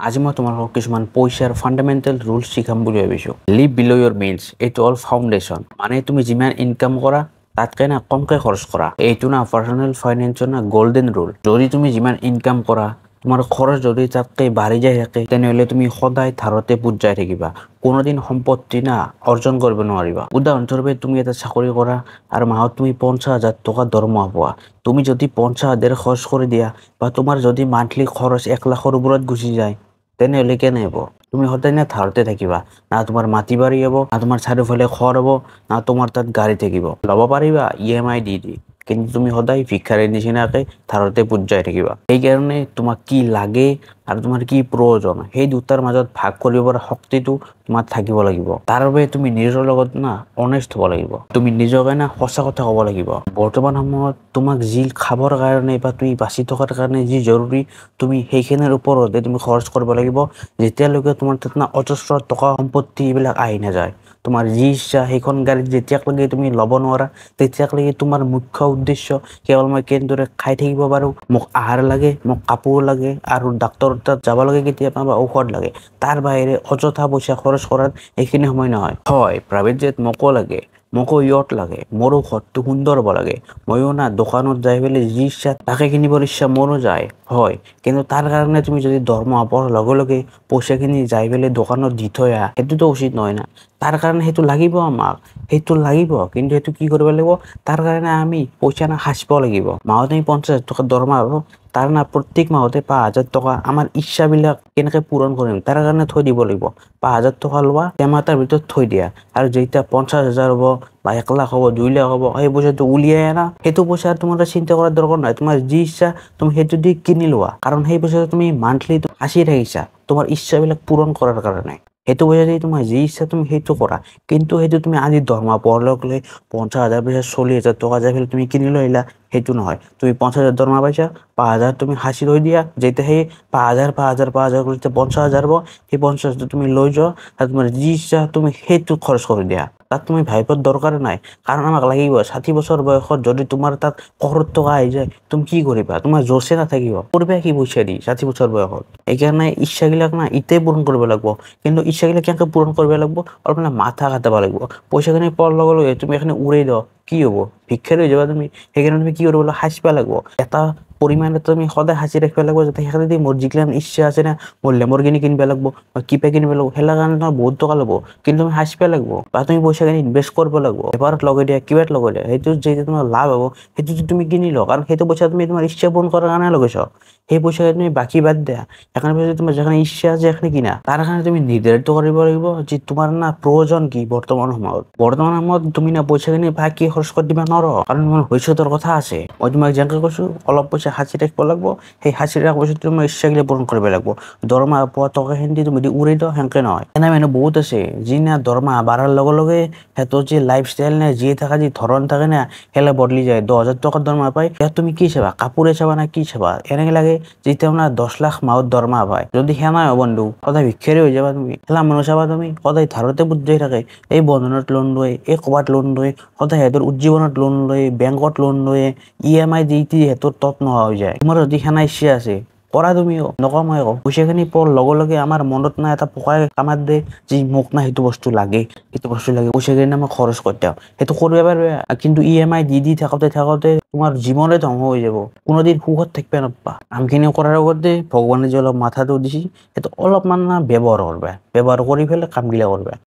আজি মই তোমালোকক কিছুমান পইচাৰ ফাণ্ডামেণ্টেল ৰুলছ শিকাম বুলি ভাবিছোঁ। Live below your means, এইটো হ'ল ফাউণ্ডেশ্যন। মানে তুমি যিমান ইনকাম কৰা, তাতকৈ না কমকৈ খৰচ কৰা। এইটো না পাৰ্চনেল ফাইনেন্সৰ না গল্ডেন ৰুল। যদি তুমি যিমান ইনকাম কৰা, তোমাৰ খৰচ যদি তাতকৈ বাঢ়ি যাই থাকে, তেনেহ'লে তুমি সদায় ধাৰতে পোত যাই থাকিবা, কোনোদিন সম্পত্তি না অৰ্জন কৰিব নোৱাৰিবা। উদাহৰণস্বৰূপে, তুমি এটা চাকৰি কৰা আৰু মাহত তুমি 50,000 টকা দৰমহা পোৱা। তুমি যদি 50,000 খৰচ কৰি দিয়া বা তোমাৰ যদি মান্থলি খৰচ 1 লাখৰ ওপৰত গুচি যায়, তেনেহ'লে কেনে হ'ব? তুমি সদায় না ধাৰতে থাকিবা। না তোমাৰ মাটি বাৰী হ'ব, না তোমাৰ চাৰিওফালে ঘৰ হ'ব, না তোমাৰ তাত গাড়ী থাকিব। ল'ব পাৰিবা ইএমআই দি দি, কিন্তু তুমি সদায় ভিক্ষাৰীৰ নিচিনাকে ধাৰতে পোত যাই থাকিবা। সেইকাৰণে তোমাক কি লাগে আৰু তোমাৰ কি প্ৰয়োজন, সেই দুটাৰ মাজত ভাগ কৰিব পৰা শক্তিটো তোমাৰ থাকিব লাগিব। তাৰ বাবে তুমি নিজৰ লগত না অনেষ্ট হ'ব লাগিব। তুমি নিজকে না সঁচা কথা ক'ব লাগিব। বৰ্তমান সময়ত তোমাক যি খাবৰ কাৰণে বা তুমি বাচি থকাৰ কাৰণে যি জৰুৰী, তুমি সেইখিনিৰ ওপৰতে তুমি খৰচ কৰিব লাগিব, যেতিয়ালৈকে তোমাৰ তাত না অজস্ৰ টকা সম্পত্তি এইবিলাক আহি নাযায়। তোমাৰ যি ইচ্ছা, সেইখন গাড়ীত যেতিয়ালৈকে তুমি ল'ব নোৱাৰা, তেতিয়ালৈকে তোমাৰ মুখ্য উদ্দেশ্য কেৱল মই কেনেদৰে খাই থাকিব পাৰোঁ, মোক আহাৰ লাগে, মোক কাপোৰ লাগে আৰু ডাক্তৰৰ তাত যাব লাগে কেতিয়াবা বা ঔষধ লাগে। তাৰ বাহিৰে অযথা পইচা খৰচ কৰাৰ এইখিনি সময় নহয়। হয়, প্ৰাইভেট জেট মোকো লাগে, মোকো য়ট লাগে, মোৰো ঘৰটো সুন্দৰ হ'ব লাগে, ময়ো না দোকানত যাই পেলাই যি ইচ্ছা তাকে কিনিবৰ ইচ্ছা মোৰো যায়, হয়। কিন্তু তাৰ কাৰণে তুমি যদি দৰমহা পোৱাৰ লগে লগে পইচাখিনি যাই পেলাই দোকানত দি থৈ আহা, সেইটোতো উচিত নহয় না। তাৰ কাৰণে সেইটো লাগিব আমাক, সেইটো লাগিব, কিন্তু সেইটো কি কৰিব লাগিব? তাৰ কাৰণে আমি পইচা না সাঁচিব লাগিব। মাহত আমি 50,000 টকা দৰমহা পাওঁ, তাৰ না প্ৰত্যেক মাহতে 5000 টকা আমাৰ ইচ্ছাবিলাক কেনেকৈ পূৰণ কৰিম, তাৰ কাৰণে থৈ দিব লাগিব। 5000 টকা লোৱা, টেমা এটাৰ ভিতৰত থৈ দিয়া আৰু যেতিয়া 50,000 হ'ব বা 1 লাখ হ'ব, 2 লাখ হ'ব, সেই পইচাটো উলিয়াই আনা। সেইটো পইচা তোমাৰ চিন্তা কৰাৰ দৰকাৰ নাই। তোমাৰ যি ইচ্ছা, তুমি সেইটো দি কিনি লোৱা, কাৰণ সেই পইচাটো তুমি মান্থলি সাঁচি ৰাখিছা তোমাৰ ইচ্ছাবিলাক পূৰণ কৰাৰ কাৰণে। সেইটো পইচা দি তোমাৰ যি ইচ্ছা, তুমি সেইটো কৰা। কিন্তু সেইটো তুমি আজি দৰমহা পোৱাৰ লগে লগে 50,000 পইচা 40,000 টকা যাই পেলাই তুমি কিনি লৈ আহিলা, সেইটো নহয়। তুমি 50,000 দৰমহা পাইছা, 5000 তুমি সাঁচি থৈ দিয়া। যেতিয়া সেই 5000, 5000, 5000 কৰি যেতিয়া 50,000 হ'ব, সেই 50,000 তুমি লৈ যোৱা আৰু তোমাৰ যি ইচ্ছা, তুমি সেইটো খৰচ কৰি দিয়া। তাত তুমি ভাবিবৰ দৰকাৰ নাই, কাৰণ আমাক লাগিব। 60 বছৰ বয়সত যদি তোমাৰ তাত কৰোৰ টকা আহি যায়, তুমি কি কৰিবা? তোমাৰ জোচে নাথাকিব। কৰিবা কি পইচা দি 60 বছৰ বয়সত? সেইকাৰণে ইচ্ছাবিলাক না ইতেই পূৰণ কৰিব লাগিব। কিন্তু ইচ্ছাবিলাক কেনেকৈ পূৰণ কৰিব লাগিব? অলপ মানে মাথা খাটাব লাগিব। পইচাখিনি পোৱাৰ লগে লগে তুমি এইখিনি উৰাই দিওঁ, কি হ'ব? ভিক্ষাৰী হৈ যাবা তুমি। সেইকাৰণে তুমি কি কৰিব লাগিব? সাঁচিব লাগিব। এটা পৰিমাণে তুমি সদায় সাঁচি ৰাখিব লাগিব, যাতে সেইখিনি দি মোৰ যিগিলান ইচ্ছা আছে না, মোৰ লেম্বৰগিনি কিনিব লাগিব বা কিবা কিনিব লাগিব, সেইগিলাৰ কাৰণে তোমাৰ বহুত টকা ল'ব। কিন্তু তুমি সাঁচিব লাগিব বা তুমি পইচাখিনি ইনভেষ্ট কৰিব লাগিব। বেপাৰত লগাই দিয়া, কিবাত লগাই দিয়া, সেইটো যেতিয়া তোমাৰ লাভ হ'ব, সেইটো তুমি কিনি লোৱা, কাৰণ সেইটো পইচা তুমি তোমাৰ ইচ্ছা পূৰণ কৰাৰ কাৰণে লগাইছ। সেই পইচা তুমি বাকী বাদ দিয়া, সেইখিনি পইচা তোমাৰ যেখিনি ইচ্ছা আছে, সেইখিনি কিনা। তাৰ কাৰণে তুমি নিৰ্ধাৰিত কৰিব লাগিব যে তোমাৰ না প্ৰয়োজন কি বৰ্তমান সময়ত। বৰ্তমান সময়ত তুমি না পইচাখিনি বাকী খৰচ কৰি দিবা নোৱাৰ, কাৰণ তোমাৰ ভৱিষ্যতৰ কথা আছে। মই তোমাক যেনেকৈ কৈছোঁ, অলপ পইচা সাঁচি ৰাখিব লাগিব। সেই সাঁচি ৰখা পইচাটো তোমাৰ ইচ্ছাগিলা পূৰণ কৰিব লাগিব। দৰমহা পোৱা টকাখিনি তুমি যদি উৰাই দিওঁ, সেনেকৈ নহয়। এনে মানুহ বহুত আছে, যি না দৰমহা বাঢ়াৰ লগে লগে সিহঁতৰ যি লাইফ ষ্টাইল নে জীয়াই থকা যি ধৰণ থাকে না, সেইবিলাক বদলি যায়। 10,000 টকাৰ দৰমহা পায়, ইয়াত তুমি কি চাবা? কাপোৰে চাবা না কি চাবা? এনেকে লাগে যেতিয়া আপোনাৰ 10 লাখ মাহত দৰমহা পায়। যদি সেয়া নাই বন্ধু, সদায় ভিক্ষাৰী হৈ যাবা তুমি। খেলা মানুহ চাবা তুমি, সদায় ধাৰতে পোত যাই থাকে। এই বন্ধনত লোন লয়, এই ক'ৰবাত লোন লয়, সদায় সিহঁতৰ উজ্জীৱনত লোন লয়, বেংকত লোন লয়, ইএমআই দি দি সিহঁতৰ তত নোহোৱা হৈ যায়। তোমাৰ যদি সেনা ইচ্ছা আছে, কৰা তুমিও, নকওঁ মই একো। পইচাখিনি পোৱাৰ লগে লগে আমাৰ মনত না এটা পকাই কামাত দিয়ে যে মোক না সেইটো বস্তু লাগে, সেইটো বস্তু লাগে, পইচাখিনি মই খৰচ কৰি দিওঁ। সেইটো কৰিব পাৰিবা, কিন্তু ইএমআই দি দি থাকোঁতে থাকোঁতে তোমাৰ জীৱনে ধ্বংস হৈ যাব। কোনোদিন সুখত থাকিব নাপাবা। কামখিনি কৰাৰ আগতে ভগৱানে যে অলপ মাথাটো দিছে, সেইটো অলপমান না ব্যৱহাৰ কৰবা, ব্যৱহাৰ কৰি পেলাই কামগিলা কৰবা।